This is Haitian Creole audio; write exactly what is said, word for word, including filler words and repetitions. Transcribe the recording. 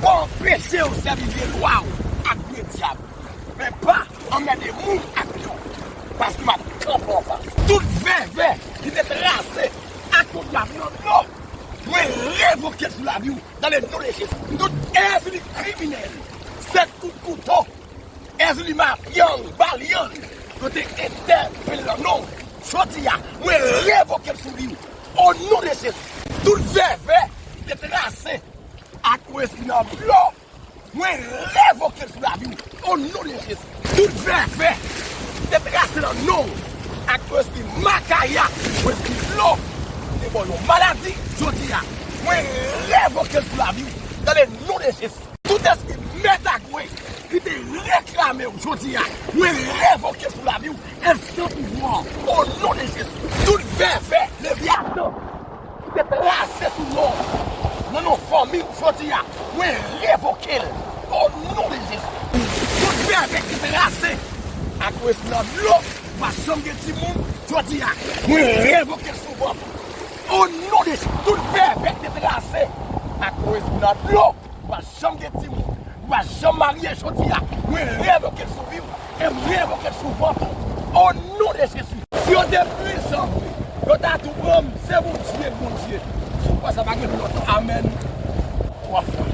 Pou anpeche w sèvi vye lwa w ak vye dyab. Men pa anmède moun ak yo. Paske m ap kanpe anfas. Tout vèvè ki te trase ak yon dyab nan dlo, mwen revoke l sou lavi w. Dans le nom de Jésus. Tout èzili kriminèl, sèt kout kouto, èzili mafyang, balyan, yo te entèpele nan non. Jodi a, mwen revoke l sou vi w. O non de Jezi. Tout vèvè ki te trase ak yon espri nan dlo, mwen revoke l sou lavi w. O non de Jezi. Tout vèvè ki te trase nan non w ak yon espri makaya, yon espri dlo, ki te ba w yon maladi, jodi a, mwen revoke l sou lavi w. Dans le nom de Jezi. Tout espri mèt a gwe ki te reklame w jodi a, mwen revoke sou lavi w, e san pouvwa, o non de Jezi. Tout vèvè Levyatan ki te trase sou non w, nan non fanmi w jodi a, mwen revoke l, o non de Jezi. Tout vèvè ki te trase ak yon espri nan dlo, pa janm gen timoun, jodi a, mwen revoke l sou vant ou. O non de Jezi, tout vèvè ki te trase ak yon espri nan dlo, pa janm gen timoun, pa janm marye jodi a, mwen revoke l sou vi w, e m revoke l sou vant ou. O non de Jezi. Si yo te pwisan vre, yo ta tou pran m, se Bondye k Bondye. Si w kwè sa, pa gen lòt amèn twa fwa.